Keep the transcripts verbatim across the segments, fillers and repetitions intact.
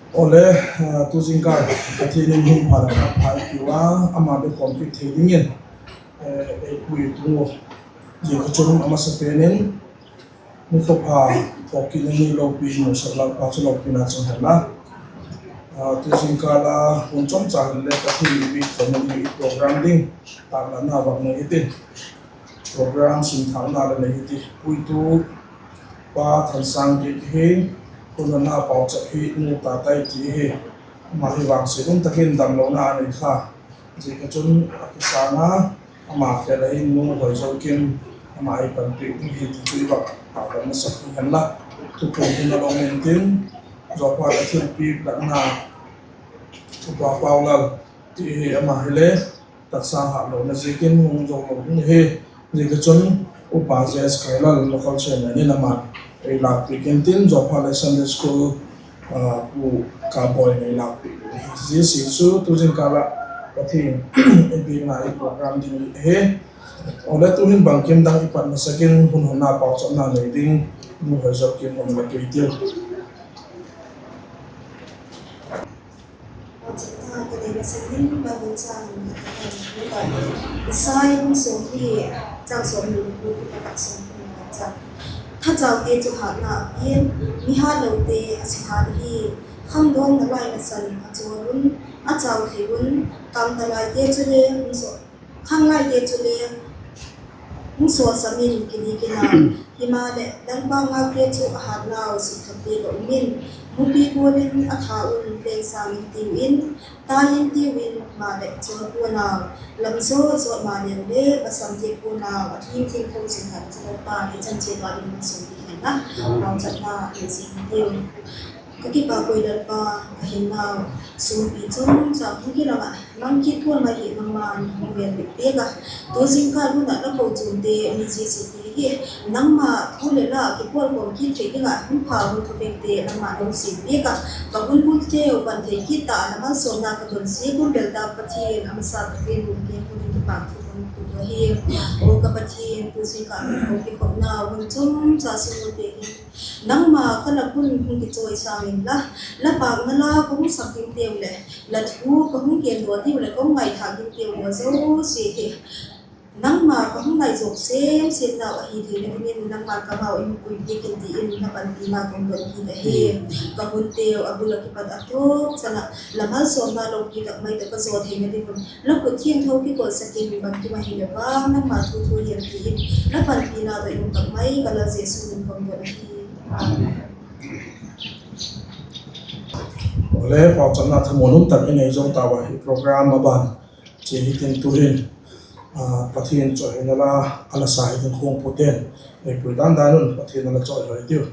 Awle, tu zingkal Pathian in hun pha leh pha i piu a, ama bek khawm kit thei dingin ei pui tung u. Zia kha chun a masapen in, nikhua pha, thawkit ni lopi musak Lalpa chu lopina chang hen la. Tu zingkal a hun chomcha hin le Pathian i biak khawmna ding i program ding tâklatna vak nei hitin, program simthâkna le nei hiti. Puitu pa Thansâng Giat hi, hun honna pauchap hi nu ta tai ti hi. Ama hi vangsiat um tak in damlona a nei kha. Zia kha chun a kisâng a, ama khêl a hin nu Hoizokim, ama ei panpiak ding hi ti chu i vak tâklat masak hi hen la. Thupuan hun a la um intin, zawphat a thilpiak latna Upa Paulal ti hi, ama hile taksa hatlona ziakin hung zo lo ding hi. Zia kha chun Upa J S Khailal, local chairman in ama ei lâkpiak intin, zawphat leh Sunday school pu Kabawi in ei lâkpiak ding hi. Zia sia chu tu zingkal ah Pathian i biakna i program ding hi. Awle, tu'hin bangkim dang i pat masak in hun honna pauchapna nei ding nu Hoizokim hung la pui tiu. Isai bung sawmli, chang sawmni leh kua kipat ah sawmthum le khat chan. Thachaute chu hatna a pia'n, mi hatlote a sihat hi. Khangdawnna lai nasan a chawl un, a chau thei un, kâmna laite chule hung saw, khanglaite chule hung sawlsam in kidik in a. Himaleh, Lalpa ngâkte chu a hatnau sukthakte ka um in, mupi gual in a tha un leng sâng in tiu in, tai in tiu in, maleh chawl pua'n au, lam zawt zawt maleu le va sam diak pua'n au, a thiam thiam khawm zing khat chu Lalpa'n i chan chiat ua ding malsawm ti hen la, pauchapna nei zing tiu. Ka kipâk ui Lalpa, ka hinnau suanpi chomcha hung kilang ah, mang kit pua'n mai hi nangma'n hung gen bit piak a. Tu zingkal hun ah la kochuamte, mi zia site hi nangma thu leh la kipawlkhawm kit thei ding ah hun pha hun thupekte nangma'n hung siam piak a. Ka hun bulteu pan thei kit ta a, la malsawmna ka don ziak un bel ta Pathian, a masa Pathian hung gen hun in kipâk thu ka hun tu ahi. Aw ka Pathian, tu zingkal hun kikhopna hun chomcha sung ute hin nangma ka lak un hung kichawisâng inla, la pâkna la ka hung sak dingteu leh la thu ka hung gendaw diu leh ka hung ngaithâk dingteu haw zosia hi nangma ka hung ngai zawk semsem nau ahi theina dingin nangma'n ka mau in pui piak in ti in la panpina ka hun don kit ahi. Ka hunteu a bul ah kipat a tawp chan ah la malsawmna lopi tak mai tawh ka zaw theina ding un la khut thiangtho kikawlsak in, bangkim ahileh vang nangma thu thu hial ti in la panpina doi um tak mai ka Lal Jesu min in ka hun don ahi. Awle, pauchapna thamuan um tak i nei zo tau a, i program a ban chia hitin tu'hin Pathian chawihoina la a la sa hitin khuangpute'n ei pui dan dan un Pathian a la chawihoi tiu.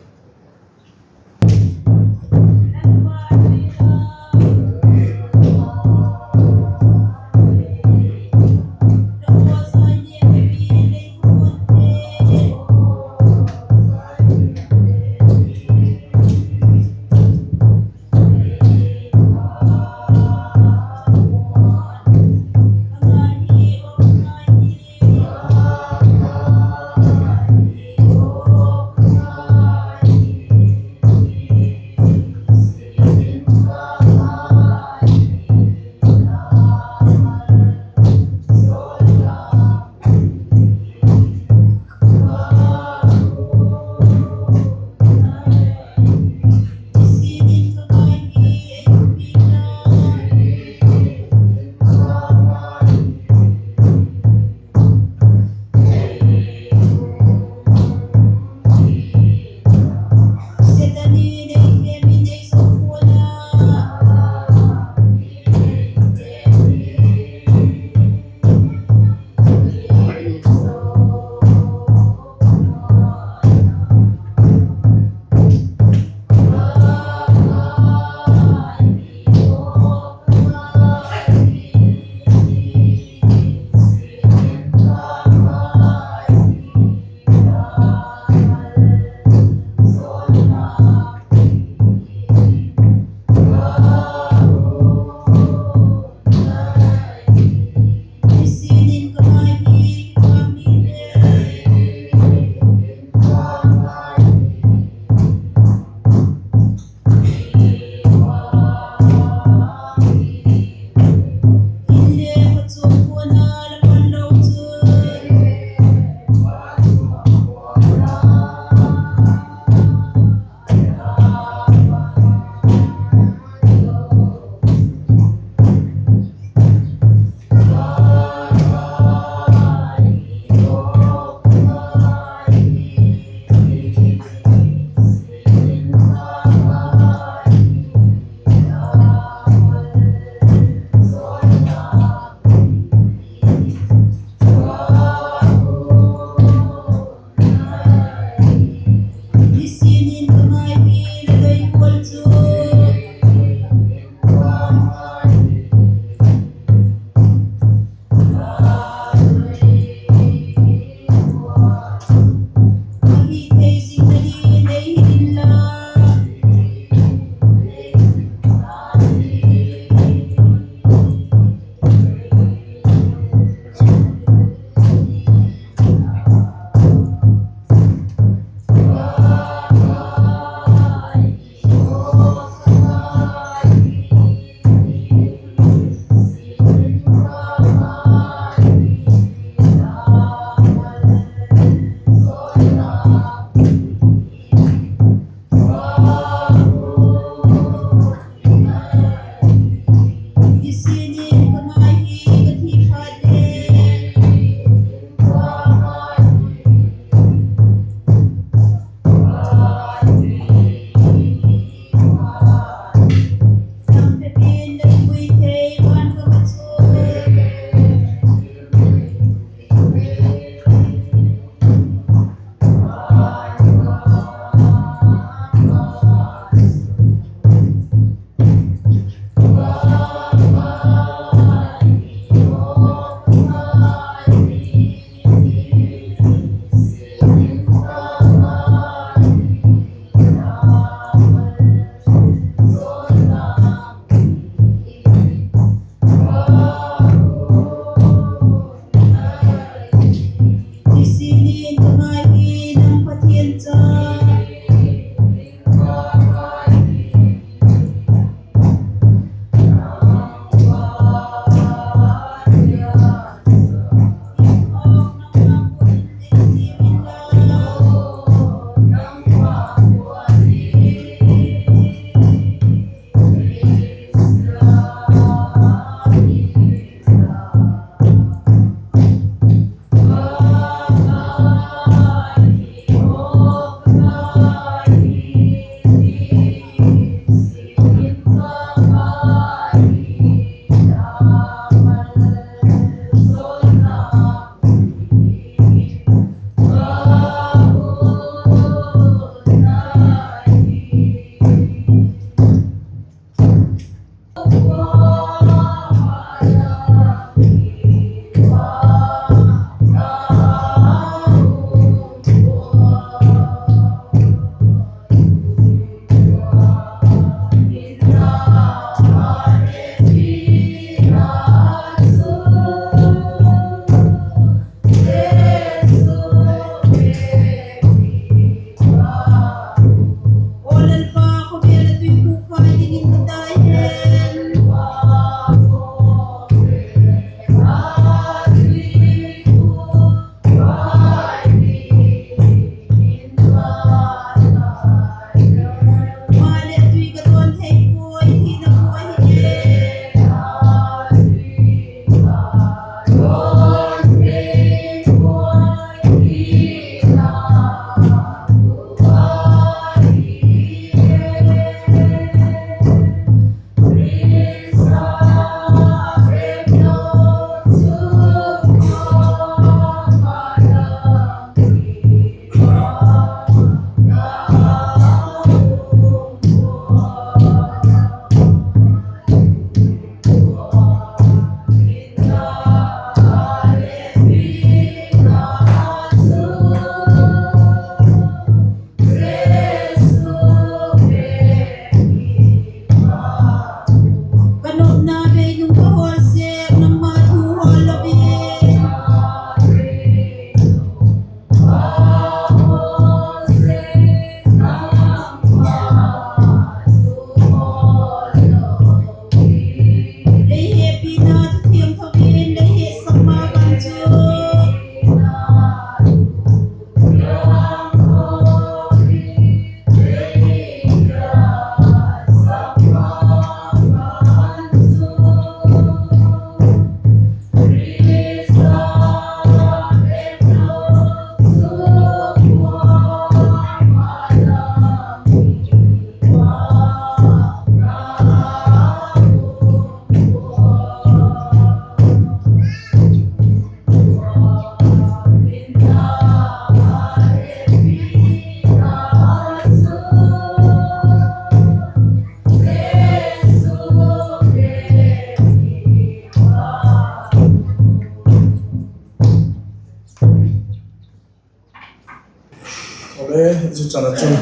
Chan a chun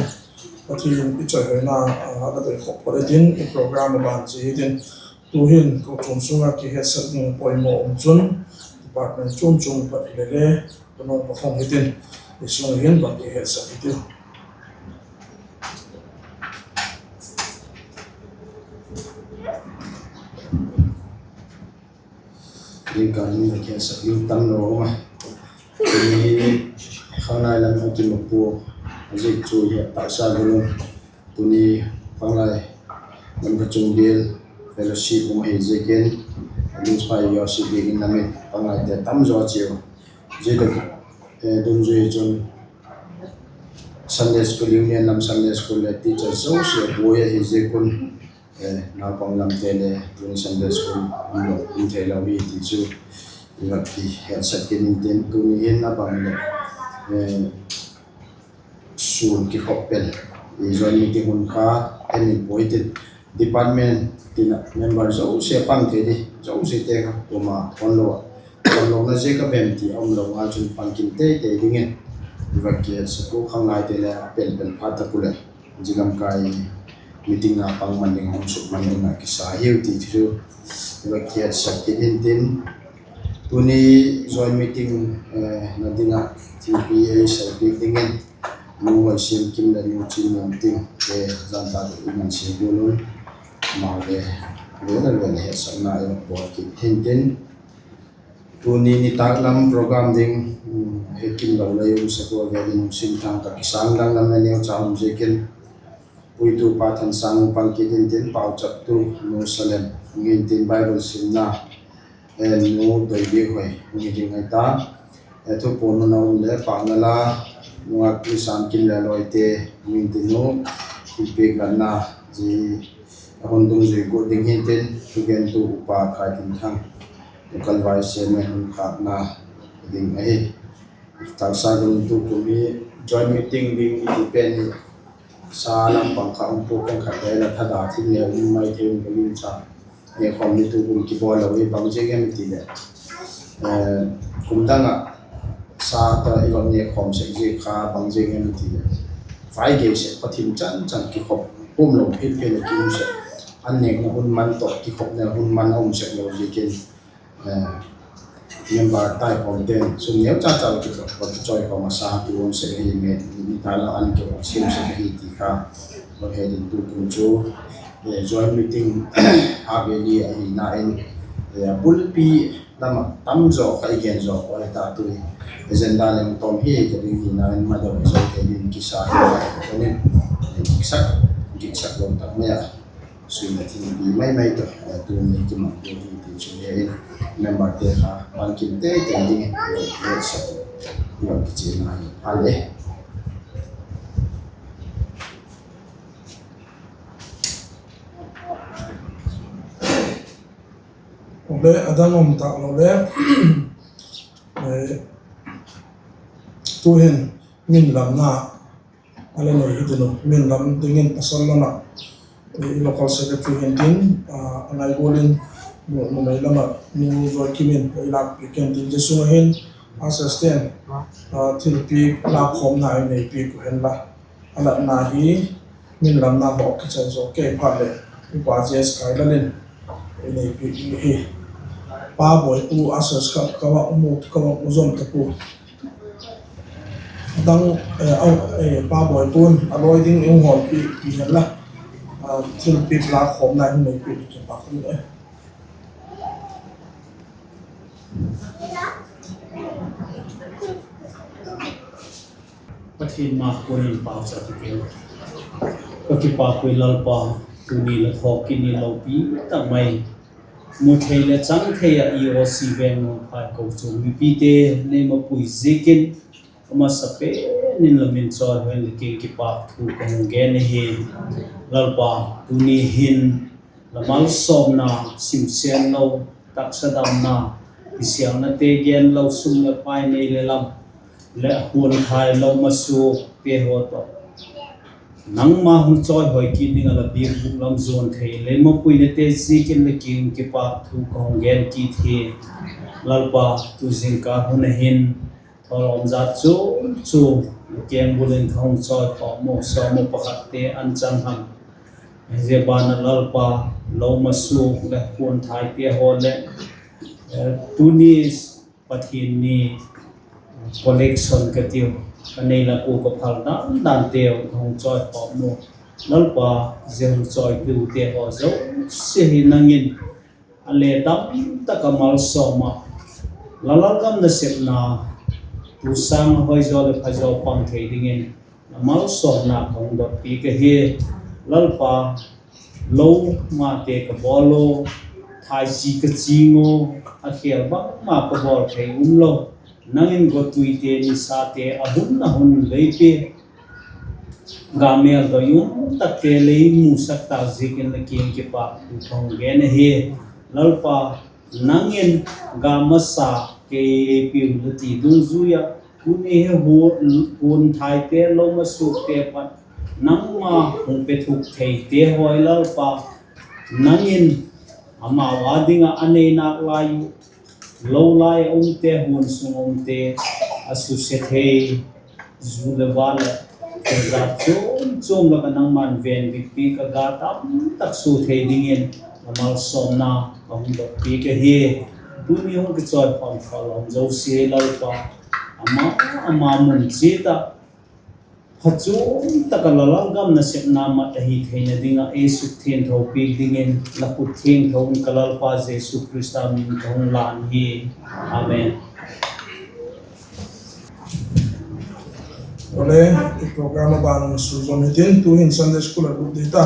Pathian i chawihoina a la doi khop phot intin, i program a ban chi hitin, tu'hin kochuam sung ah kihetsak ding poimaw um chun, department chuam chuam pat hile le, ka nung pa khong hitin, i sung hin bang kihetsak hitin. Ding ka ding ka kihetsak ding tam lo um a. Tuni hi khanglai lam a kimu pua, a ziak chu hi a taksa ding un. Tuni khanglai lam ka chung bial fellowship um ahi ziakin, a ding spai yo si dingin lam in khanglaite tam zaw chiu. Zia tak, dungzui chun Sunday School Union lam Sunday School le teacher zosia buai ahi ziak un, naupang lamte le tuni Sunday School um lo, um thei lo hi ti chu i va kihetsak kit intin, tuni hin a bang leh sun kikhop pen, i joint meeting hun kha en in puai tin, department tin ah member zosia pang thei di, zosiate kha kuama hon lo a, hon lona ziak a bem ti a um lo ngal chun pang kim teitei dingin i va kihetsak u, khanglaite le a pen pen phat tak u leh zia lamkai meeting a pang man ding, hung suk man ding ah kisa hiu ti chu i va kihetsak kit intin, tuni joint meeting na ding ah thilpi ei seipiak dingin Nu Hoisiamkim leh Nu Chinniamtingte zan tak in an sia gual un, amau le vel a vel a hetsakna ei va bawl kit hintin, tuni nitâk lam program ding hekim lo lei um sek ua, vel in hung sim tang ka kisâng dang lam le neucha um ziakin, puitupa Thansâng pang kit intin, pauchaptu Nu Salem hung hintin, Bible simna Nu Doibiakhoi hung hi ding ahi ta. Thupuan hun a um leh pâkna la nungak Pi Sânkim leh lawite hung hintin u, thilpiak latna zia a hun dungzui guat ding hintin, thugentu Upa Khaitinthang, local vice chairman hun khâkna ding ahi. Taksa ding tukum hi joint meeting ding i ti pen hi sa lam pang kha um pua, khenkhat le la thada thil le um mai thei un ka gingcha. Nekhawm ni tukum kibawl lo hi bang ziak em i ti leh, kum dang ah sa ta i va nekhawm sek ziak kha bang ziak em i ti leh, vai gei sek, khaw thim chan chan kikhop um lo phit phit leh ki um sek, an nêkna hun man tawh kikhopna hun man a um sek lo ziakin, member taikhawmte'n sum neucha cha kichawikhawm a sa tu um sek ahi, nitâk lam an keu a sim sek ahi ti kha va he ding tukum chu, joint meeting a veli ahina in, a bulpi lam ah tam zaw kha i gen zaw kha ahi ta, tu hi agenda leng tawm hi ka ding hina in, madam zote ding kisa hi ka nin, gitsak, gitsak lo tak mai a, suina thingpi mai mai tawh tuni kiman hi ti chu he in, memberte kha pang kim teitei dingin, sak, kichiana hi a le le a dang um tak lo le, tuhin min lamna a le nei hi tin u, min lam dingin pasal lam ah i local secretary hintin, a ngai gual in numei lam ah Nu Zoikim in ei lâkpiak intin, zia sung ah hin ushers te'n thilpiak lâkkhawmna ei neipiak u hen la, a latna hi min lamna haw kichai zaw kei phat leh Upa J S Kailal in ei neipiak ding hi. Pa Bawipu, ushers kha ka va mu, ka va mu zom ta pua. Dang, Pa Bawipu'n a lawi ding i hung hawlpiak pi hen la, thilpiak lâkkhawmna hung neipiak kipak un e. Pathian ma kuan in pauchap i tiu. Ka kipak ui Lalpa, tuni la thawkit ni lopi tak mai, mu thei leh chang thei ah E O C Veng Nungphai kochuam mipite nei mapui ziakin, a masapen in la min chawihoi in la kiang kipakthu ka hung gen ahi. Lalpa, tuni hin la malsawmna, simsênlo, taksa damna, kisialnate genlo, sum leh pai nei leh lam leh huan khai lo masuakte haw tawh nangma hung chawihoi kit ding ah la biakbûk lam zuan thei lei mapuinate ziakin la kiang kipakthu ka hung gen kit hi. Lalpa, tu zingkal hun a hin thawlawm zat chuam chuam Kengbul in ka hung chawikhawm u, sawm u pakhatte an chang ham. Zia ban ah Lalpa, lo masuk leh hun thaite haw leh, tuni Pathian ni collection ka tiu, ka nei lak ua ka phal dan danteu ka hung chawikhawm u. Lalpa, zia hung chawitute haw zosia hi nang in a le tam tak a malsawm ah, la lalgam nasepna tu sâng a hoi zaw leh pha zaw pang thei dingin la malsawmna ka hung dotpi ka hi. Lalpa, lo mate ka bawl u, thaichi ka ching u, a khêl bangma ka bawl thei um lo. Nang in gawtuite, nisate a hun a hun lei pia, ga mêl doi um takte lei musak tâk ziakin la kiang kipâk thu ka hung gen ahi. Lalpa, nang in ga masa kei ei piu la ti dungzui ah, tuni hi hun thaite, lo masukte pat nangma hung pe thuk theite haw hi Lalpa, nang in amau â ding ah a nei nâk lai u, lo lai a umte, hun sung a umte a suse thei, zu leh va leh thil zat chuam chuam lak ah nangma'n venbitpi ka ga tam tak sua thei dingin la malsawmna ka hung dotpi ka hi. Tuni hung kichawikhawm khawm zosia Lalpa, ama ama mun chiat ah pha chuam tak ah la lalgam nasepna mat ahi theina ding ah ei sukthiangthopi dingin la khut thiangtho in ka Lalpa Jesu Khrista min ka hung lân hi. Amen. Ole, i program a ban suk zom hitin, tu'hin Sunday School a lut ding ta.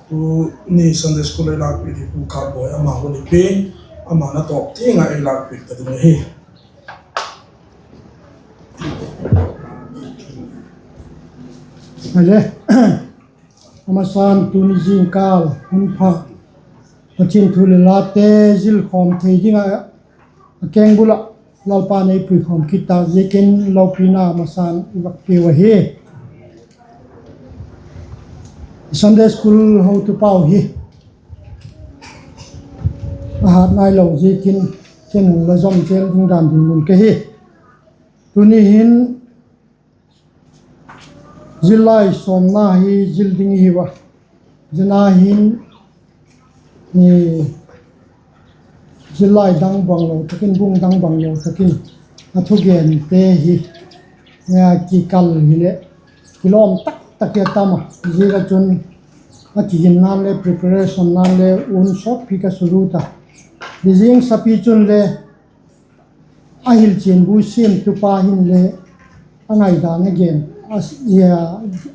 Tuni Sunday School ei lâkpiak ding Pu Khatboi, ama hun i pi, ama na tawp tiang ah ei lâkpiak ta ding ahi. Hile, a masa'n tuni zingkâl hun pha, Pathian thu leh late zilkhawm thei ding ah a kengbul ah Lalpa'n ei puikhawm kit tâk ziakin lopina a masa'n i vak piau ahi. Sunday School hotupau hi a hat nailo ziakin ken hung la zom zel ding dan dinmun ka hi. Tuni hin zillai sawmna hi zil ding i hiu a, zia na hin zillai dang banglo tak in, bung dang banglo tak in a thugente hi kikal hileh kilawm tak tak i a tam a, ziak ah chun a kiginna'n le preparation na'n le un sawtpi ka sulut a, hi zing sapi chun le a hilchian bu siamtupa hin le a ngaidan a gen,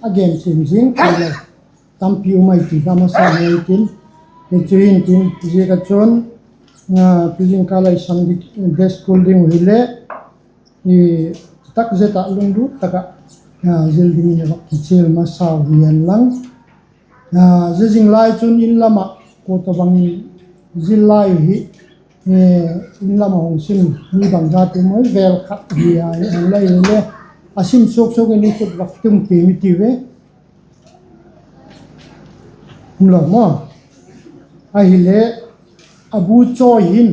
a gen chian zing thei lo tampi um ai ti ka masa mai tin, hi chu hin tin, ziak ah chun tu zingkâl ah i Sunday School ding uh hileh tak zet ah lunglut tak ah zil dingin i vak kichial masau hi hen lang. Zia zing lai chun in lam ah kua tawhbang in zillai hi, in lam ah hung sim mi bangzat um ai, vêl khat hi a, in lai le a sim suak suak in i khut vak tung ti mi ti ve. Umlo maw? Ahile a bu chawi hin,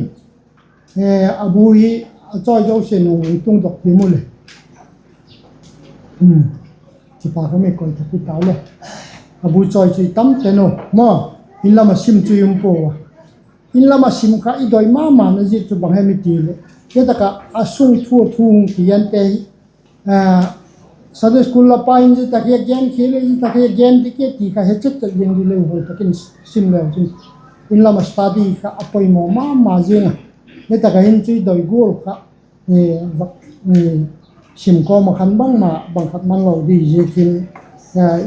a bu hi a chawi zosia nung hung tungdok ti mu le, kipak a mi koi thak i tau le, a bu chawi chu i tam ten u maw, in lam ah sim chu i um pua a. In lam ah sim kha i doi ma ma na ziak chu bang hem i ti leh, zia tak ah a sung thu a thu hung kigen te hi Sunday School la pa in zia tak hi a gen khia le, zia tak hi a gen dik e ti kha he chet chet ding di le, hoi tak in sim leu chun in lam ah study kha a poimaw ma ma zing a. Zia tak ah hin chu i doi gual kha sim kawm ah khan bangma bang khat man lo di ziakin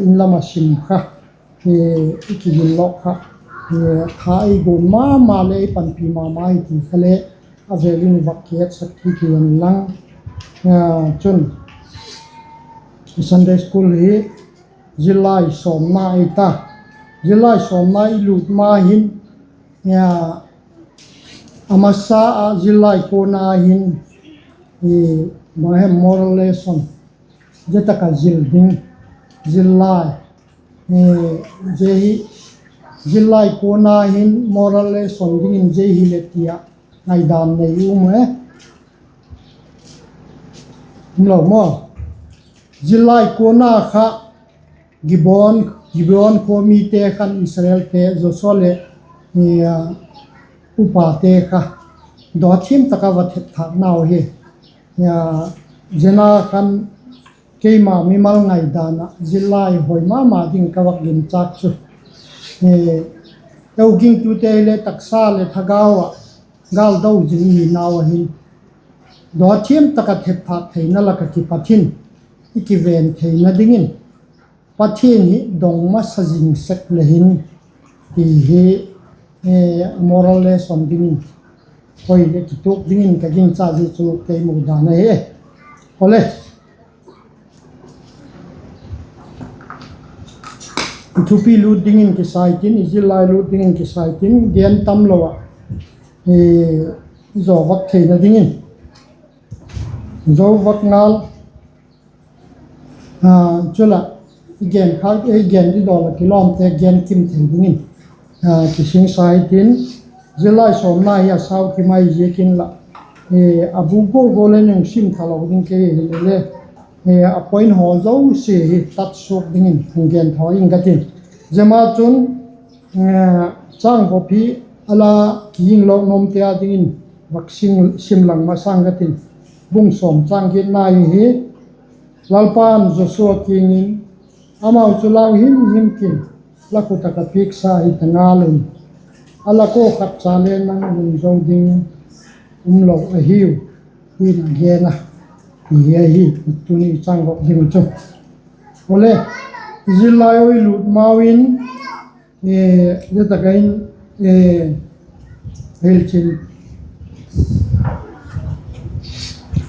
in lam ah sim kha i kigin lawk kha tha ei guan ma ma le ei panpi ma ma hi ti kha le a vêl in vak kihetsak kit hi hen lang. Chun Sunday School hi zillai sawmna ei ta, zillai sawmna i lut ma hin a masa ah zillai kuana hin bang hem moral lesson, zia tak ah zil ding, zillai, zia hi zillai kuana hin moral lesson dingin zia hile ti ah ngaidan nei um e. Umlo maw? Zillai kuana kha Gibeon, Gibeon khua mite khan Israelte Joshua leh upate kha dawthiam tak a va thepthâknau hi. Zia khan keima mimal ngaidan ah zillai hoi ma ma ding ka vak ginchâk chu, eu gingtute hileh taksa leh thagau ah gâldo zing i hinau a hin, dawthiam tak a thepthâk theina lak ah kipat in i kiven theina dingin Pathian hi dong masa zing sek le hin ti hi a moral lesson dingin hoi leh kituak dingin ka gingcha, zia chu kei mudan ahi. Awle, i thupi lût dingin kisai tin, i zillai lût dingin kisai tin, gen tamlo ah i zo vak theina dingin zo vak ngal chula, i gen kha, i gen didaw la kilawmte gen kim thei dingin kisingsai tin, zillai sawmna hi a sau kim ahi ziakin lah, a bu gual gual le nung sim thalo ding kei hile le, a point haw zosia hi tat suak dingin hung gen thaw ing ka tin. Zia ma chun châng vop hi a la kiging lawk nuamte â dingin vak sim lang masang ka tin. Bung sawm châng giatna hi, Lalpa'n Joshua kiang in, Amau chu lau him him kin, la khut ah ka piaksa hi ta ngal un; a lak ua khat cha le nang lungzo ding umlo ahiu, ti'n a gen a, ti hi ahi. Tuni châng vop ding chu, awle, i zillai ui lût mau in, zia tak ah in, hilchin,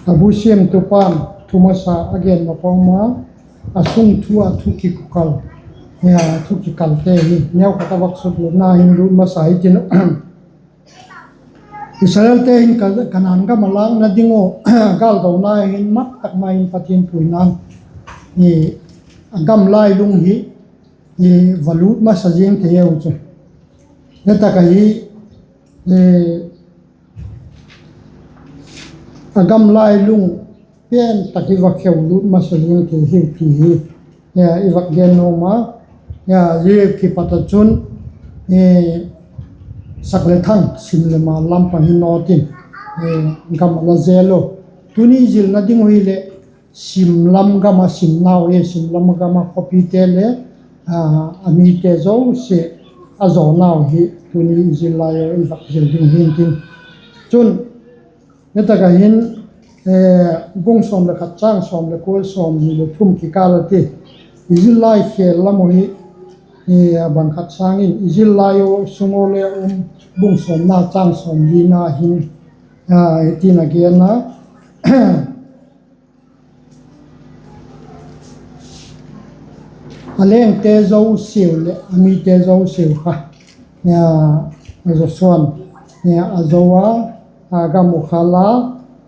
a bu siamtupa'n thu masa a gen ma pawng ma, a sung thu ah thu kikal, thu kikalte hi neukhat a vak sutlutna hin lût masa hitin, Israelte hin Kanaan gam a lâkna ding ua gâldona hin mat tak ma in Pathian puina'n a gam lailung hi va lût masa ziang thei u chu. Zia tak ahi, a gam lailung pen tak i va kheu lût masa ziang thei hiu ti hi i vak gen nuam a. Zia kipat ah chun sak le thang, sim le mal lam pang hi naw tin, gam a la zel u. Tuni zilna ding uh hileh sim lam gam a simnau hi, sim lam gam a khawpite le a mite zosia a zawnau hi tuni i zillai ua i vak zil ding hi'ntin. Chun, zia tak ah hin, bung sawm leh khat châng sawm leh kua, sawm ni leh thum kikâl a ti, i zillai khêl lam uh hi, a bang khat sâng in i zillai ua sung ua le um, bung sawmna châng sawmlina hin hitin a gen a, a lengte zosiau leh a mite zosiau kha Joshua'n a zo a, a gam uh khal a,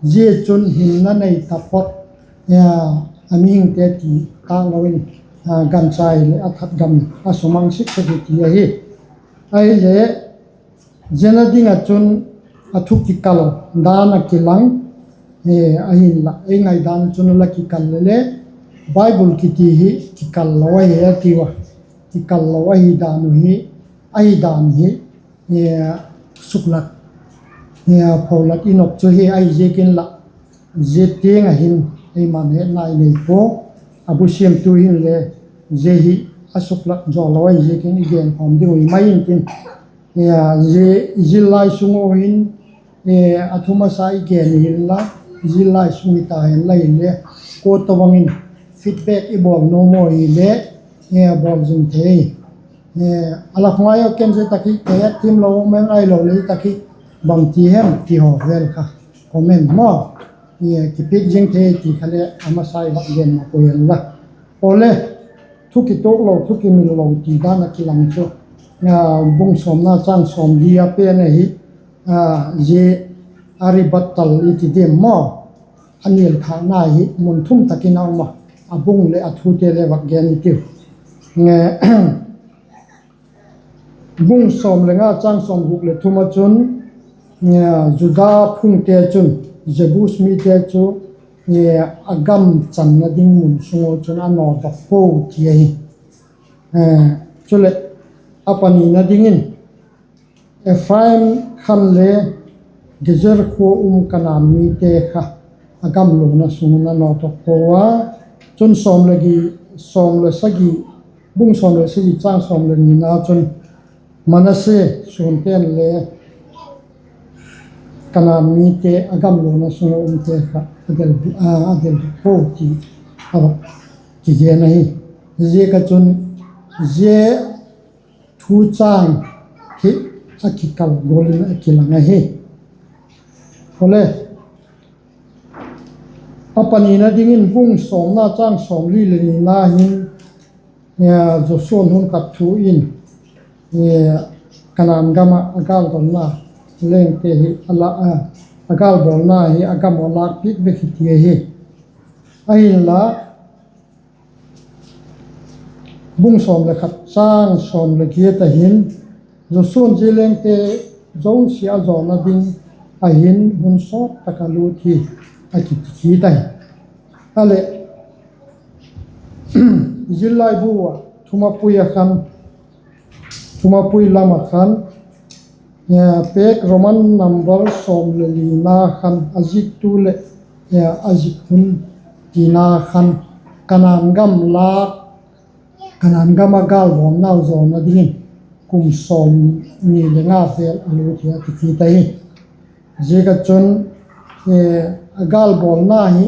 zia chun hinna nei taphot a mihingte ti tâk lo in, ganchai leh a that gam a sumang sik sek hi ti ahi. Ahile, zia na ding ah chun a thu kikal dan a kilang, ahinla ei ngaidan chun a la kikal le le, Bible kiti hi kikal lo ahi a tiu a, kikal lo ahi dan uh hi, ahi dan hi suklat, pholat i nop chu hi ahi ziakin lah, zia tiang ah hin eima'n hetna i nei pua. A bu siamtu hinle zia hi a suklat zaw lo ahi ziakin i genkhawm ding uh hi mai intin, zia i zillai sung ua hin a thu masa i gen hinla, i zillai sung hita henla hile, kua tawhbang in feedback i bawl nuam ua hile, bawl zing thei. A la khungai a ken zia tak hi ka hetthiamlo um em, ahiloleh zia tak hi bangti hem ti haw vel kha comment maw, kipiak zing thei ti kha le a masa i vak gen ma pua inla. Awle, thu kituak lo, thu kimil lo ti dan a kilang chu, bung sawmna châng sawmli a pen ahi, zia a rebuttal i ti diam maw, a nial thâkna hi mun thum tak in a um a, a bung leh a thute le vak gen i tiu. Bung sawm le nga châng sawmguk leh thum ah chun, Juda phungte chun Jebus mite chu a gam channa ding mun sung ua chun a nawdok puau ti ahi. Chuleh, a panina dingin, Ephraim khan le Gezer khua um Kanaan mite kha a gam luana sung un a nawdok puau a. Chun sawm le gi, sawm le sagi, bung sawm le sagi châng sawm le nina chun, Manasse suante'n le Kanaan mite a gam luana sung a umte kha a del, a del puau ti a kigen ahi. Ziak ah chun zia thu châng hi a kikal gual in a kilang ahi. Awle, a panina dingin bung sawmna châng sawmli leh nina hin, Joshua'n hun khat thu in, Kanaan gam ah a gâlbawlna lengte hi a la, a gâlbawlna hi a gam ah lâkpiak vek hi ti ahi. Ahinla, bung sawm le khat châng sawm le giat ah hin, Joshua'n zia lengte zosia a zawna ding ah hin hun sawt tak ah lut hi a kiti kit ahi. Aleh, zillai bu ah thumapui ah khan, thumapui lam ah khan, page Roman number sawm le lina khan a ziktu leh a zik hun tina khan Kanaan gam lâk, Kanaan gam ah gâlbawlnau zawna dingin kum sawmni le nga vel a lut hi a ti kit ahi. Ziak ah chun, a gâlbawlna hi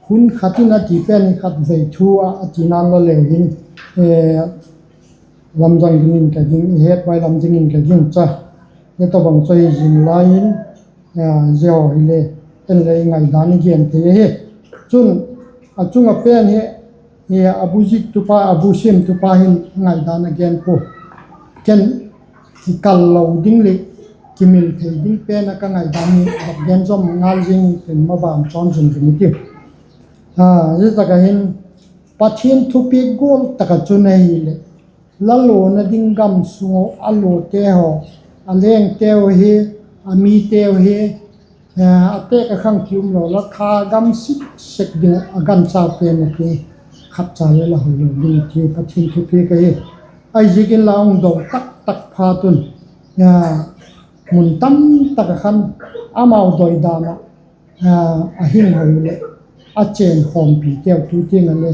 hun khat in a ti pen hi khatvei thu ah a tina la leu hin, lamdang dingin ka ging, i het bai lam dingin ka ging cha. Zia tawhbang chu hi zing lai in, zia haw hile en le i ngaidan i gen thei ahi. Chun, a chung ah pen hi, a bu ziktupa, a bu siamtupa hin ngaidan a gen pua. Ken kikal lo ding leh kimil thei ding pen ah ka ngaidan hi vak gen zom ngal zing in, maban chawn zung zung i tiu. Zia tak ah hin, Pathian thupiak gual tak ah chun ahileh, la luana ding gam sung ua a luate haw, a lengteu hi, a miteu hi, a têk a khang ki um lo la, kha gam sik sek ding ah a ganchate'n a ti, khat cha le la hoi lo ding ti Pathian thupiak ahi. Ahiziakin la hung do tak tak phat un, mun tam tak ah khan amau doidan ah a hing hoi leh, a chênkhawmpiteu, tu tiang ah le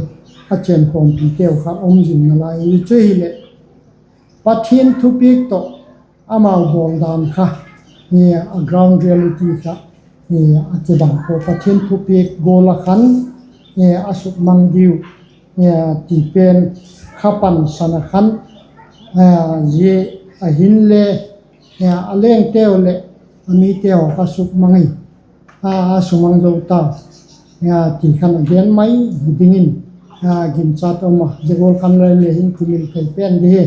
a chênkhawmpiteu kha um zing nalai hi chu hileh, Pathian thupiak tawh amau bawldan kha, a ground reality kha a kibang pua. Pathian thupiak gual ah khan a sukmang diu ti pen kha pansan ah khan, zia ahinle, a lengteu leh a miteu kha sukmang hi, a sumang zo ta ti khan a gen mai hi dingin ginchat a um a, zia gual khan le le hin kimil thei pen di hi.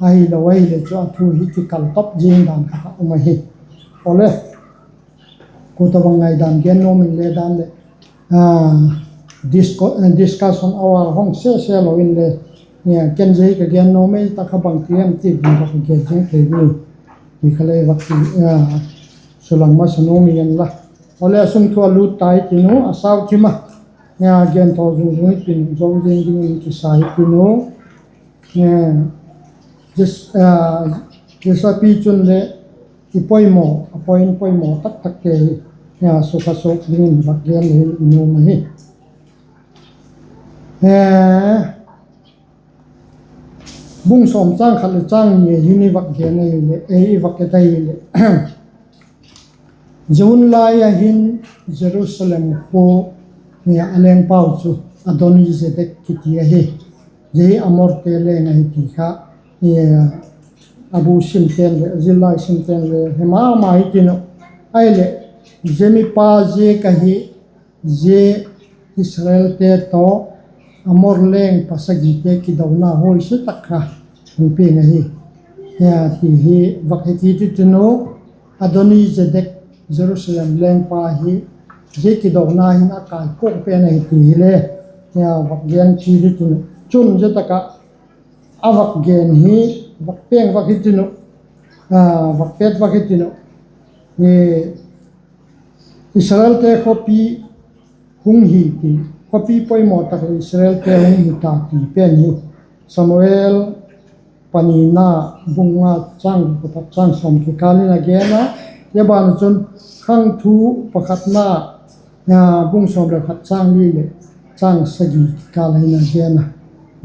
Ahilo ahileh chu a thu hi kikal top zing dan kha um ahi. Awle, kua tawhbang ngaidan gen nuam in le dan leh, discussion hour hong sese lo inle, ken zia hi ka gen nuam ei tak kha bangti em ti ding ka gen zing thei di ti kha le vak ti, sulang masa nuam ing inla. Awle, a sung thu a lut tai tin u, a sau thim a, gen thaw zung zung i tin u, zo zing dingin kisa i tin u. Zia sapi chun le i poimaw, a poimaw tak takte hi sukha suk dingin vak gen le i nuam ahi. Bung sawm châng khat leh châng ni hin i vak gen ahileh, i vak et ahileh, zia hun lai ah hin Jerusalem khua a lengpau chu Adoni-zedek kiti ahi. Zia hi Amorte leng ahi ti kha a bu simte'n le, a zillai simte'n le he ma ma hi tin uh. Ahileh, zia mipa ziak ahi, zia Israelte tawh Amor leng pasagite kidona huaisia tak kha hung piang ahi ti hi vak he kit i tin u. Adoni-zedek, Jerusalem lengpa hi zia kidona hin a kaikuang pen ahi ti hile vak gen kit i tin u. Chun zia tak ah a vak gen hi vak peng vak hi tin uh, vak pet vak hi tin uh. Israelte khawpi hung hi ti, khawpi poimaw tak leh Israelte hung hi ta ti pen hi Samuel panina bung nga châng guk apat châng sawm kikâl in a gen a, zia ban ah chun Khangthu pakhatna bung sawm leh khat châng li leh châng sagi kikâl in a gen a.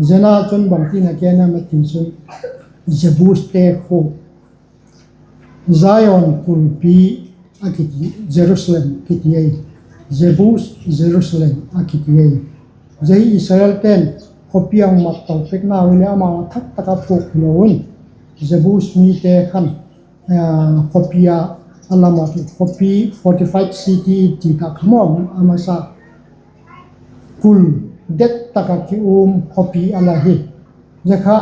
Zia ah chun bangtin a gen em a ti chun, Jebuste khua, Zion kulpi a kiti, Jerusalem kiti ahi. Jebus, Jerusalem a kiti ahi. Zia hi Israelte'n khawpi a hung mat to peknau hileh amau a thak tak a puak hilo un, Jebus mite khan khawpi a, a la mat, khawpi, fortified city ti tak kha maw, a masa kul det tak ah ki um khawpi a la hi. Zia kha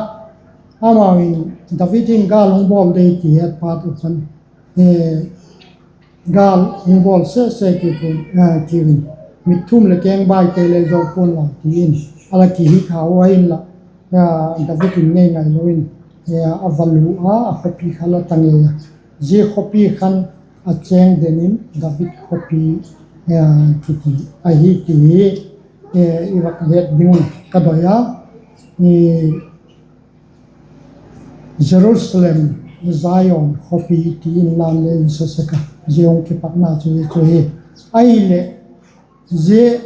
amau in, David in gâl hung bawl dei ti het phat uh khan, gâl hung bawl sese ki, kiu in, mitthum leh kengbaite le zo pua'n la ti in a la kihi kha u ahinla, David in ngei ngailo in a va lu a, a khawpi kha la ta ngei a. Zia khawpi khan a chêng den in David khawpi kiti ahi ti hi i vak het ding un ka doi a. Jerusalem, Zion khawpi ti in lan le i sa sek a, zia hung kipatna chu hi chu hi. Ahileh, zia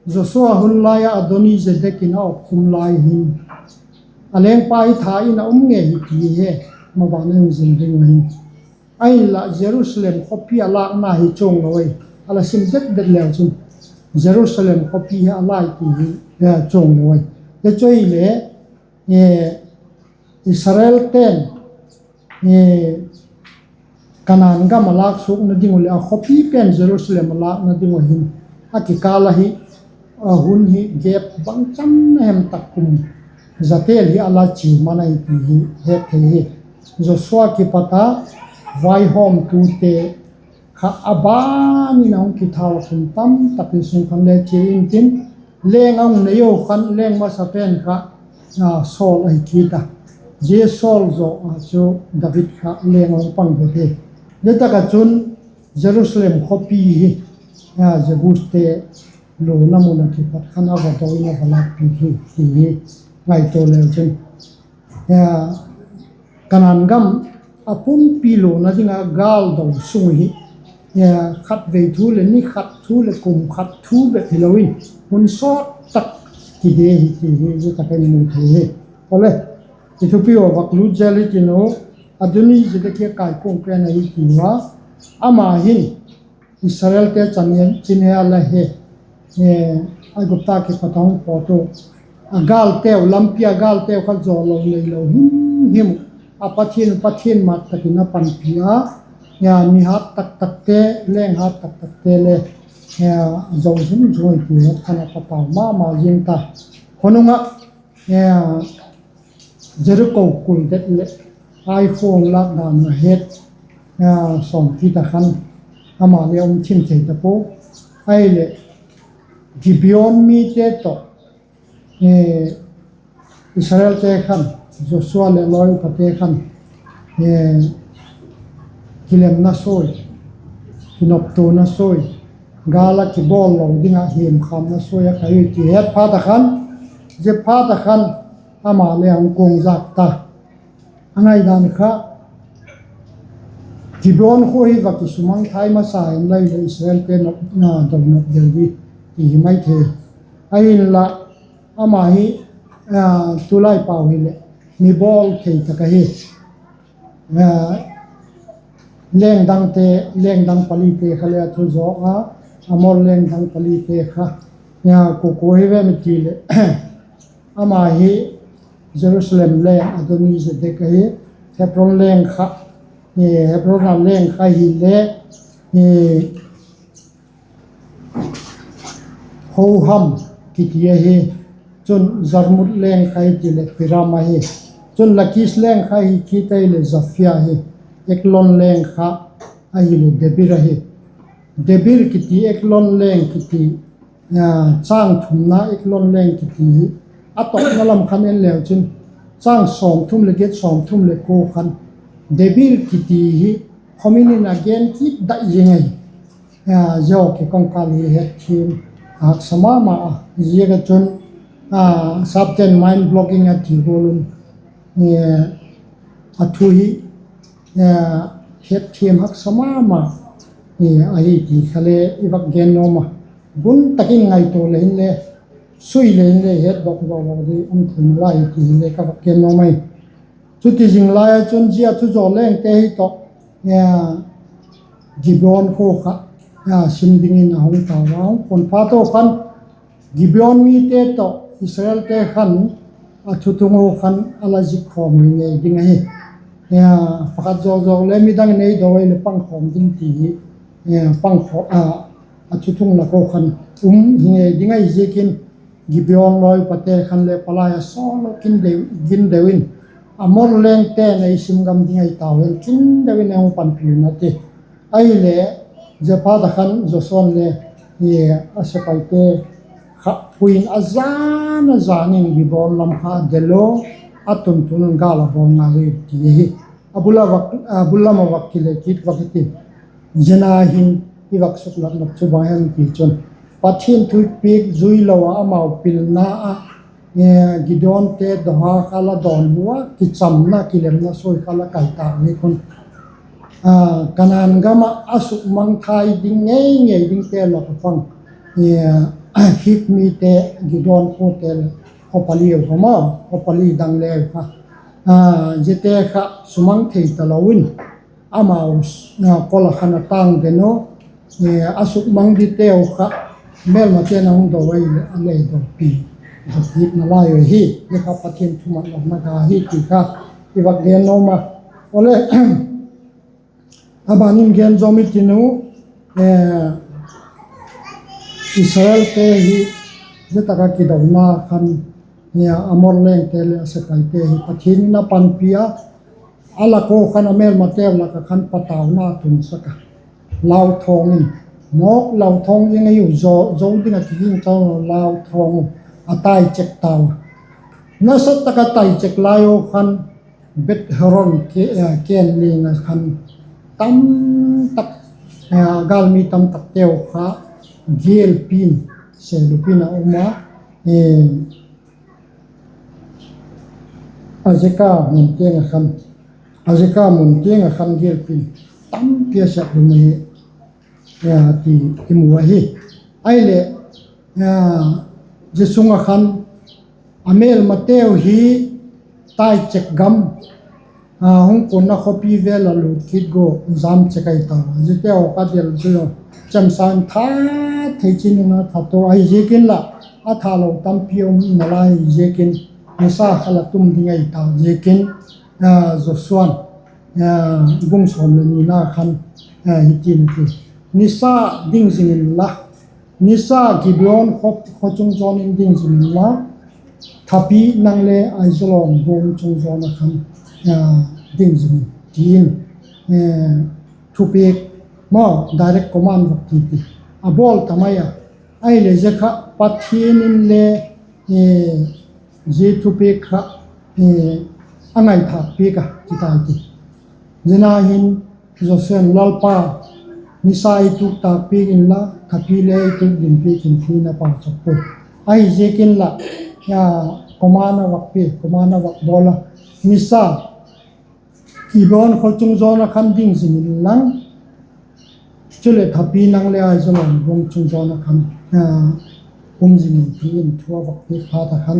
Joshua hun lai ah Adoni-zedek in a op khum lai hin, a lengpa hi tha in a um ngei hi ti hi, maban a hung zil ding uh ahi. Ahinla Jerusalem khawpi a lâkna hi chuang lo ahi. A la sim det det leu chun Jerusalem khawpi hi a lai ti hi chuang lo ahi. Zia chu ahileh, Israelte'n Kanaan gam a lâk suakna ding uh leh a khawpi pen Jerusalem a lâkna ding uh hin a kikâl ahi, a hun hi gap bangchan a hem tak kum za tel hi a la chia man ahi ti hi het thei hi. Joshua kipat a vaihawmtute kha a ban in a hung kithau a, kum tamtak hi sung khan le chia intin, leng a hung nei u khan leng masa pen kha Saul ahi kit a. Zia Saul zaw a chu David kha leng a hung pang vet hi. Zia tak ah chun Jerusalem khawpi hi Jebuste luana mun ah kipat khan a va do in a va lâkpiak hi ti hi ngaitua leu chun, Kanaan gam a pumpi luana ding ah gâl do sung hi khatvei thu leh ni khat thu leh kum khat thu bep hilo in, hun sawt tak kide hi ti hi zia tak in mu thei hi. Awle, i thupi uh vak lût zel hitin u, Adoni-zedek hi a kaikuang pen ahi ti ua, ama hin Israelte chan in chin he a la he, Aigupta kipat a hung pawt u, a gâlteu, lampi a gâlteu kha zawlo neilo him him uh, a Pathian, Pathian mat tak in a panpi a, mi hat tak takte, leng hat tak takte le zo zung zung hi ti het khan a patau ma ma zing ta. Khonung ah Jeriko kul det leh Ai khua hung lâk dan a het sawm kit a khan, ama le um thim thei ta pua. Ahileh Gibeon mite tawh Israelte khan, Joshua leh lawi upate khan kilemna suai, kinoptuana suai, gâl ah kibawl lo ding ah hiamkhamna suai a kai ui ti het phat a khan, zia phat a khan ama le hung kuang zak ta. A ngaidan kha, Gibeon khua hi va kisumang thai masa inla, Israelte nop, do nop del di ti hi mai thei. Ahinla, ama hi tulai pau hileh mi bawl thei tak ahi. Leng dangte, leng dang palite kha le a thu zaw a, Amor leng dang palite kha, kua kua hi ve mi ti leh, ama hi Jerusalem leng Adoni-zedek ahi, Hebron leng kha, Hebron a leng kha hile, Hoham kiti ahi. Chun Jarmut leng kha hi ti leh Piram ahi. Chun Lakis leng kha hi kit a hileh Japhia hi. Eglon leng kha ahileh Debir ahi. Debir kiti, Eglon leng kiti, châng thumna Eglon leng kiti hi a tawpna lam khan en leu chun, châng sawmthum leh giat, sawmthum leh kua khan Debir kiti hi khomin in a gen kit dai zing ahi. Zia kikâl hi het thiam Haksa ma ma a, ziak a chun, a, sapte'n mind blowing a ti gual un, a thu hi, hetthiam haksa ma ma ahi ti kha le i vak gen nuam a. Gun tak in ngaitua le hinle, sui le hinle, hetdok lo lo ding um thei nalai ti hi le ka vak gen nuam ahi. Chuti zing lai a chun zia thu zaw lengte hi tawh, Gibeon khua kha sim dingin a hung tau a, hung puan phat u khan, Gibeon mite tawh Israelte khan a thuthung u khan a la zik khawm hi ngei ding ahi. Pakhat zawk zawk le midang in ei do ei leh pang khawm ding ti hi, pang khaw, a thuthung lak u khan um hi ngei ding ahi ziakin, Gibeon lawipate khan le palai a sawl lo kin deu in, Amor lengte'n ei sim gam ding ahi tau hen, kin deu in ei hung panpi un a ti. Ahileh, zia phat a khan Joshua'n le, a sepaite kha pui in a zan a zan in Gibeon lam kha a del u, a tun tun un gâl a bawl ngai u ti ahi. A bul lam a vak kile kit vak i ti. Zia na hin i vak suklat nop chu bang hem ti chun, Pathian thu piak zui lo ah amau pilna ah, Gideonte dawha kha la dawn ua, kichamna kilemna suai kha la kai tâk hi khun, Kanaan gam ah a sukmangthai ding ngei ngei dingte lak ah pang, Hit mite, Gideon khute leh, khawpali u kha maw, khawpali dang leu kha, ziate kha sumang thei talo in, amau kol ah khan a tâng den u, a sukmang diteu kha mêlmate'n a hung do ai leh a lei dopi, do kit nalai u hi. Zia kha Pathian thuman lawkna ga hi ti kha i vak gen nuam a. Awle, a ban in gen zawm i tin u, Israelte hi zia tak ah kidona khan, Amor lengte leh a sepaite hi Pathian in a panpi a, a lak u khan a mêlmateu lak ah khan patauna tunsak a, lauthawng in, mawk lauthawng zing ahiu, zo ding ah kiging talo lauthawng u, a tai chek tau a. Nasa tak ah tai chek lai u khan Beth-horon ken ling ah khan tamtak, gâlmi tamtakteu kha gêlpi'n, sêlupin a um a, Azeka mun tiang ah khan, Azeka mun tiang ah khan gêlpi'n tampi a sêlum ahi, ti i mu ahi. Ahileh, zia sung ah khan a mêlmateu hi tai chek gam, hung kuanna khawpi vêl ah lût kit gua jam chek ahi tau a. Ziate haw kha del zui lo, chemsa in that thei chin in a that u ahi ziakin lah, a thalo tampi um nalai ziakin, nisa kha la tum ding ahi ta ziakin, Joshua'n, bung sawm leh nina khan, hiti'n a ti, nisa ding zing inla, nisa Gibeon khaw chung zawn in ding zing inla, thapi nang le Aijalon guam chung zawn ah khan ding zing in, ti in, thupiak maw, direct command vak ti ti a bawl ta mai a. Ahileh zia kha Pathian in le zia thupiak kha a ngaithâk piak a ti tai ti. Zia na hin Joshua'n, Lalpa, nisa ei tuk tâk piak inla, thapi le ei tuk ding piak in, ti in a pauchap puai. Ahiziakin lah, command a vak pia, command a vak bawl a, nisa Gibeon khaw chung zawn ah khan ding zing inlang, chuleh thapi nang le Aijalon guam chung zawn ah khan um zing in, ti in thu a vak piak phat ah khan,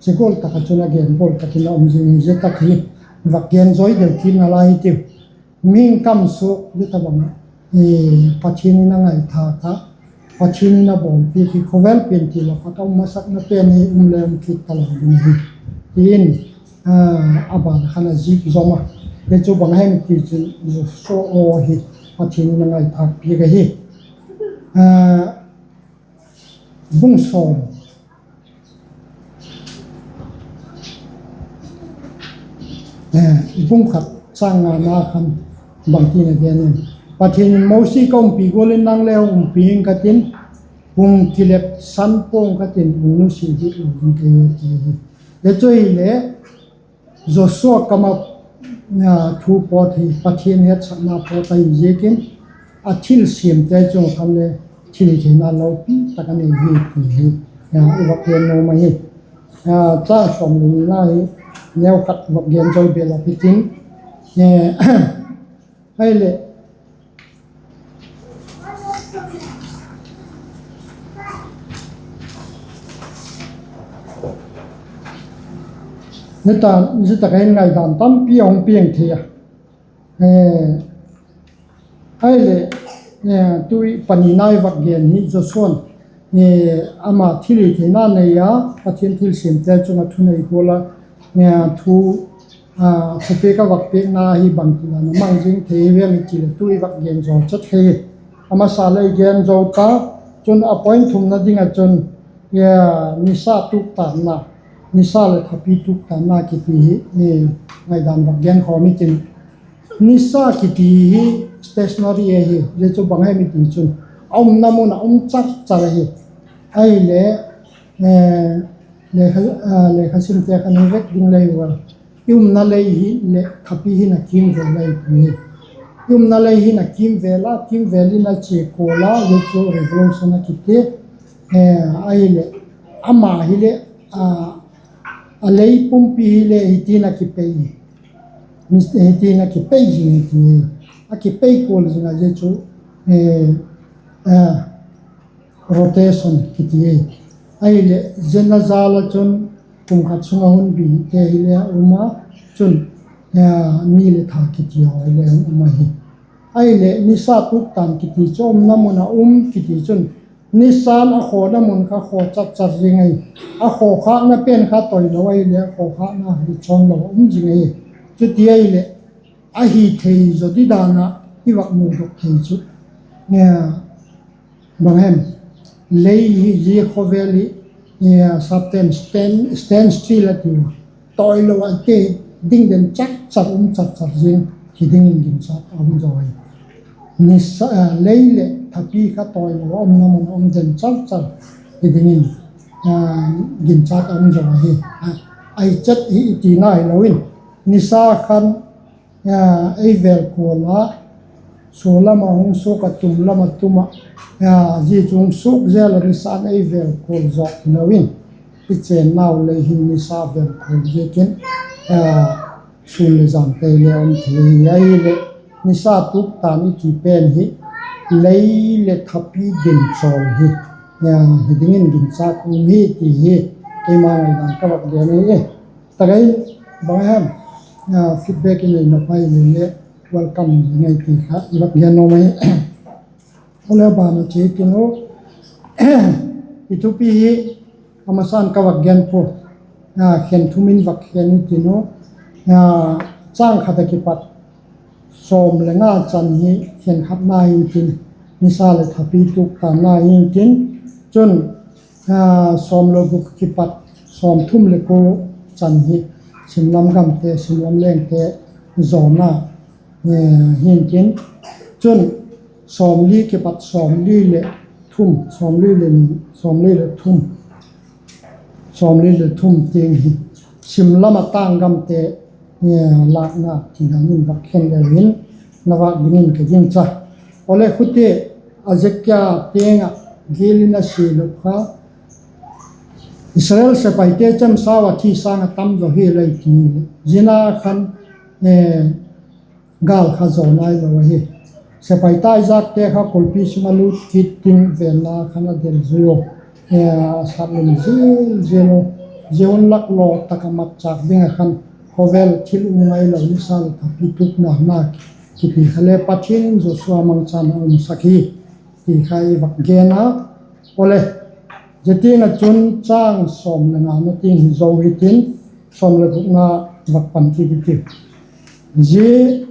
chi gual tak ah chun a gen gual tak in a um zing in, zia tak hi vak gen zawi deu kit nalai hitiu. Mihing kam suak zia tabang ah, Pathian in a ngaithâk a, Pathian in a bawlpiak hi khawvel pian ti lak ah ka um masakna pen hi um le um kit talo ding ahi, ti in, a ban ah khan a zik zawm a. Hi chu bang hem ti chun, Joshua aw hi Pathian in a ngaithâk piak ahi. Bung sawm, bung khat châng ngana khan bangtin a gen em? Pathian in, Mosi ka umpi gual in nang le hung umpi ing ka tin, hung kilepsan pua'ng ka tin, hung nusia dik lo ding ka hi, ti hi. Hi chu hile, Joshua kam ah thu pawt hi Pathian hetsakna pawt ahi ziakin, a thilsiamte chung ah khan le thilhitheina lopi tak a nei hi ti hi i vak gen nuam ahi. Châng sawm le nina hi neukhat vak gen zaw bel a pitin, ahileh, zia tak ah hin ngaidan tampi a hung piang thei a. Ahileh, tu panina i vak gen hi Joshua'n ama thilhitheina nei a, Pathian thilsiamte chung ah thunei gual a, thu, thupiak a vak piakna hi bangtidan a mang zing thei hiam i ti leh tu i vak gen zaw chet kha hi. A masa leh i gen zo ta, chun a point thumna ding ah chun, nisa tuktanna, nisa leh thapi tuktanna kiti hi ngaidan vak gen khawm i tin. Nisa kiti hi stationary ahi, zia chu bang hem i ti chun, a umna mun ah um char char ahi. Ahileh, lekha simte khan hi vek ding lei ua, i umna lei hi leh thapi hin a kîmvêl ahi ti hi. I umna lei hin a kîmvêl a, kîmvêl in a chia kual a, zia chu revolution a kiti. Ahileh, ama hileh, a lei pumpi hileh hitin a kipei, hitin a kipei zing hi ti hi. A kipei kual zing a, zia chu rotation kiti hi. Ahileh zia na jal ah chun kum khat sung ah hunbite hile a um a, chun ni leh tha kiti haw hile a um ahi. Ahileh nisa tuktan kiti chu umna mun ah um kiti chun, nisa'n a khawna mun kha khaw chat chat zing ahi. A khaw khâkna pen kha toilo ahileh a khaw khâkna hi chawn lo a um zing ahi. Chuti ahileh, a hi thei zaw didan ah i vak mudok thei chu, bang hem, lei hi zia khawvel hi, sapte'n stand still a ti a, toilo a te, ding den char char um char char zing hi dingin ginchat a um zaw hi. Lei leh thapi kha toilo a umna mun a um den char char hi dingin ginchat a um zaw hi. Ahi chet hi i tina hilo in, nisa khan ei vêl kual a, sualam ah hung suak ah, tum lam ah tum ah, zia chu hung suak zel a, nisa'n ei vêl kual zawk hilo in, i chênnau lei hin nisa vêl kual ziakin sûn leh jângte le um thei ahi. Ahileh, nisa tuktan i ti pen hi lei leh thapi din chawl hi hi dingin ginchat um hi ti hi keima ngaidan ka vak gen ahi. Tak ah in, bang hem, feedback i nei nop a hile le welcome ngai ti kha i vak gen nuam ahi. Awle, ban a chia i tin u, i thupi hi a masa'n ka vak gen pua, khen thum in vak khen i tin u, châng khat a kipat sawm le nga chan hi khenkhatna hi'ntin, nisa leh thapi tuktanna hi'ntin, chun sawm le guk kipat sawmthum le kua chan hi simlam gamte, simlam lengte zawna hi'ntin, chun sawmli kipat sawmli leh thum, sawmli leh ni, sawmli leh thum, sawmli leh thum tiang hi simlam ah tâng gamte lâkna ti dan in vak khen leu hin na vâk dingin ka gingcha. Awle, khuti, Hezekia tiang ah gil in a sia lo kha, Israel sepaite chemsau a thi sâng ah tam zaw hi lei ti, zia na khan gâl kha zaw nailo ahi. Sepai taizâkte kha kulpi sung ah lût kit ding vêlna khan a del zui u, a sat lum zil zil u. Zia hun lak law tak ah matchâk ding ah khan khawvel thil um ngailo, nisa leh thapi tukna na kiti kha le Pathian in Joshua mangchan a umsak hi ti kha i vak gen a. Awle, zia tiang ah chun châng sawm le ngana tiang hi zo hi'ntin, sawm le gukna vak pan kit i tiu. Zia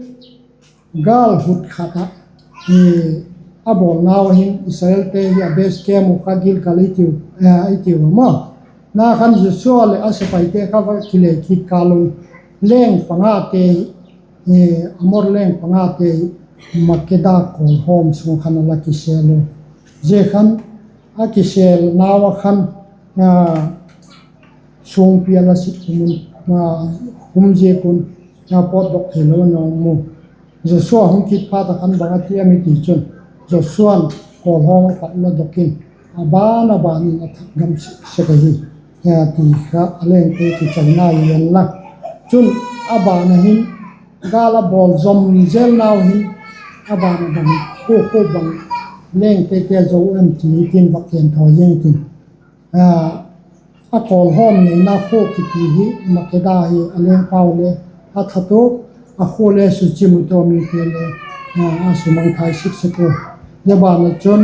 gâl hut khat ah a bawlnau ah hin Israelte hi a base camp uh kha Gilgal i tiu a maw. Na khan Joshua leh a sepaite kha va kile kit kâl un, leng pangate hi, Amor leng pangate hi Makeda kawlhawm sung khan a la kisêl u. Zia khan a kisêlnau ah khan suangpi a la sit khum un, khum ziak un pawtdok theilo in a um u. Joshua hung kit phat ah khan bang a ti em i ti chun, Joshua'n kawlhawm a pat la dok in, a ban a ban in a that gam sek sek ahi, ti kha a lengte kichaina hi en la. Chun a ban a hin gâl a bawl zom zel nau hin, a ban a ban khua khua bang lengte te zo em ti hi tin vak gen thaw zing tin. A kawlhawm neina khua kiti hi Makeda hi a lengpau le a that u, a khua le suchim u tawh mite le a sumangthai sik sek u. Zia ban a chun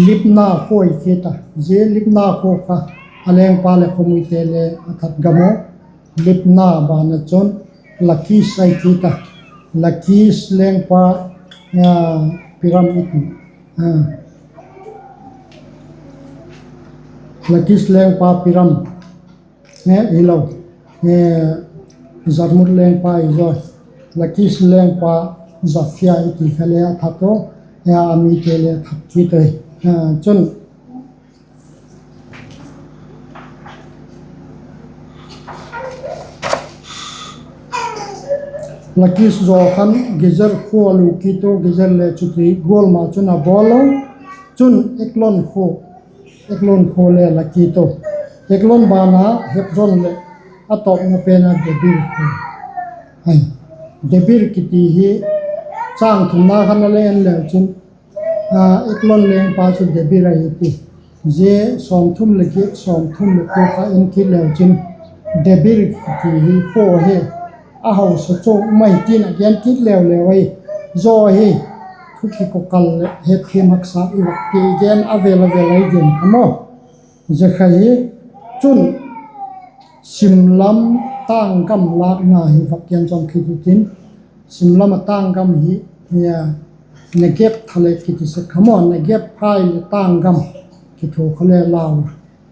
Libna khua i kit a, zia Libna khua kha a lengpa leh khawmuite le a that gam u. Libna ban a chun Lakis ahi kit a, Lakis lengpa Piram i ti, Lakis lengpa Piram hilo, Jarmut lengpa i zaw, Lakis lengpa Japhia i ti kha le a that u, a mite le a that kit u hi. Chun Lakis zaw khan Gezer khua a lu kit u, Gezer le chuti gual ma chun a bawl u. Chun Eglon khua, Eglon khua le la kit u. Eglon ban a Hebron leh a tawpna pen a Debir khua. Debir kiti hi châng thumna khan a le en leu chin, Eglon lengpa chu Debir ahi ti. Zia sawmthum leh giat, sawmthum leh kua kha en kit leu chin, Debir kiti hi khua hi a hausa chu mai tin a gen kit leu leu ahi. Zaw hi thu kikokal leh hetthiam haksa i vak ti gen a vel a vel ahi gen kha maw. Zia kha hi chun sim lam tâng gam lâkna hi vak gen zawm kit i tin, sim lam a tâng gam hi Negeb thale kiti sek kha maw, Negeb phai leh tâng gam kithua kha le lau a,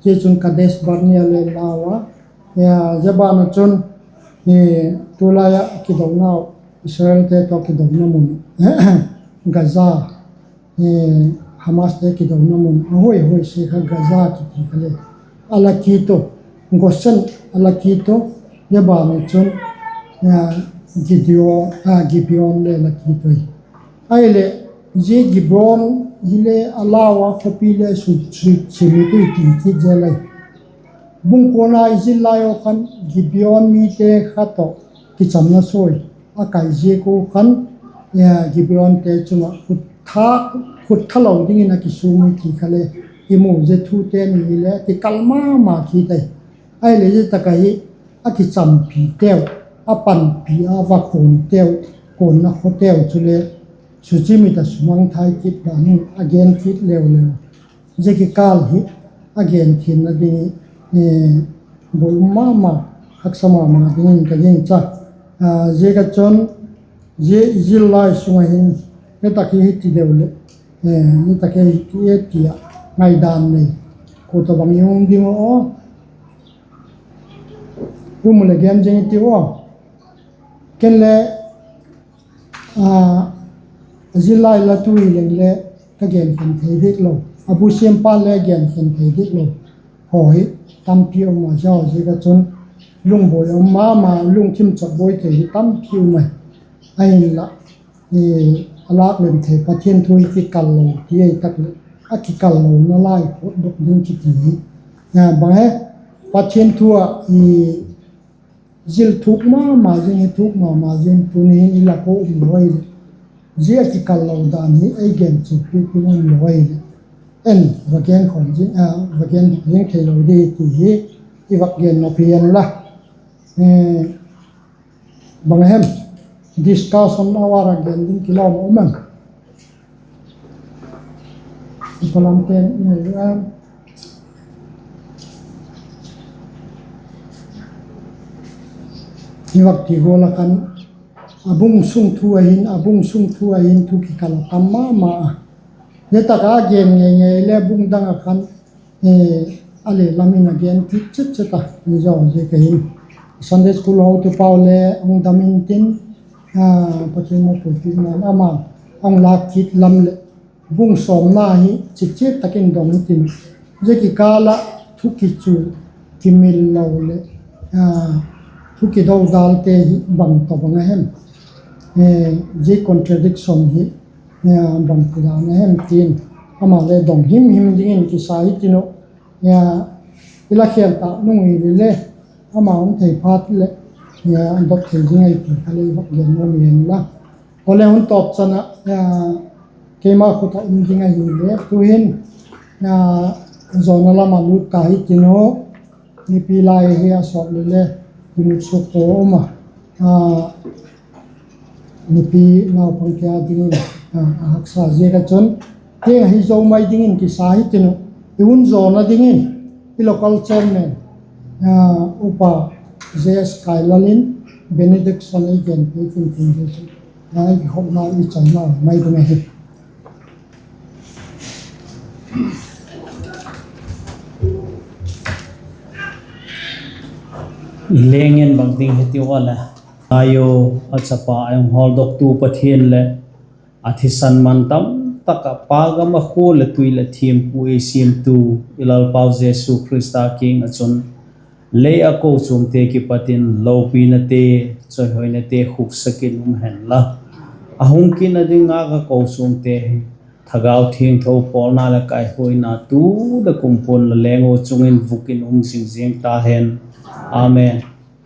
zia chun Kadesh Barnea le lau a, zia ban a chun tulai ah kidonau, Israelte tawh kidona mun, Gaza, Hamaste kidona mun a hoi hoi se kha Gaza kiti kha le a la kit u, Gosen a la kit u, zia ban a chun Gideon, Gibeon le la kit u hi. Ahileh zia Gibeon hile a lau a khawpi le suchim i ti kit zel ahi. Bung kuana i zil lai u khan Gibeon mite kha tawh kichamna suai a kai ziak u khan, Gibeonte chung ah khut thalo dingin a kisûm i ti kha le i mu. Zia thute ni hile a kikal ma ma kit ahi. Ahileh zia tak ahi, a kichampiteu, a panpi a va kuanteu, kuanna khawteu chule suchim i ta sumangthai kit dan in a gen kit leu leu. Zia kikâl hi a gen thiamna ding hi bul um ma ma, haksa ma ma dingin ka gingcha. Ziak a chun zia i zil lai sung ah hin, hi tak hi hiti deu leh, hi tak hi hiti e ti ah ngaidan nei, kua tawhbang i um ding aw, um leh gen zing i tiu aw. Ken le zil lai la tu hi leng le ka gen khen thei dik lo, a bu siampa le gen khen thei dik lo haw hi tampi um a, zia ziak a chun lungbuai um ma ma, lungthim chawkbuai thei hi tampi um ahi. Ahinla, a lâk lem thei Pathian thu hi kikal lo ti ahi tak leh, a kikal lona lai khawtdok ding kiti hi bang e, Pathian thu ah zil thuk ma ma zing, hi thuk ma ma zing, tuni hin i lak ua um lo ahileh, zia kikal lo dan hi ei gen chiat piak ding um lo ahileh, en va gen khawm zing, va gen dok zing theilo di ti hi i vak gen nop hi en la. Bang hem, discussion hour a gen ding kilawm a um em? I palamte'n i vak ti gual a khan, a bung sung thu ahin, a bung sung thu ahin thu kikal a tam ma ma a. Zia tak a gen ngei ngei le bung dang ah khan a le lam in a gen kit chet chet a, zia ziak ahin Sunday school hotupau le hung dam intin, Pathian mapui piakna'n ama'n a hung lâk kit lam leh bung sawmna hi chiat chiat tak in dong intin, zia kikâl ah thu kichu kimil lo leh thu kidodalte hi bang tawhbang a hem? zia contradiction hi bangtidan a hem tin, ama le dong himhim dingin kisa hitin uh, i la khel ta nung i le, ama hung thei phat leh dot thei ding ahi ti kha le i vak gen nuam i hen la. Awle, hun tawp chan ah keima khut ah um ding ahileh tu'hin zawna lam ah lut ta hitin uh, mipi lai hi a sawt le le i mut suk pua um a, mipi naupangte â dingin a haksa ziak ah chun, tiang ahi zo mai dingin kisa hitin uh, i hun zawna dingin i local chairman Upa J S Kailal in benediction ei gen piak intin, zia chu i kikhopna i chaina mai ding ahi. I leng in bang ding hitiu a le, a u, a chapa a hung hawldoktu Pathian leh a thisan man tam tak ah pa gam ah khua leh tui leh thiampu ei siamtu i Lalpau Jesu Khrista kiang ah chun, lei ah kochuamte kipat in lopinate, chawihoinate khuksak in um hen la, a hung kitna ding ngâk ah kochuamte hi Thagau Thiangtho pawlna leh kaihuaina tu leh kumtuang la leng u chung in vuk in um zing ziang ta hen. Amen.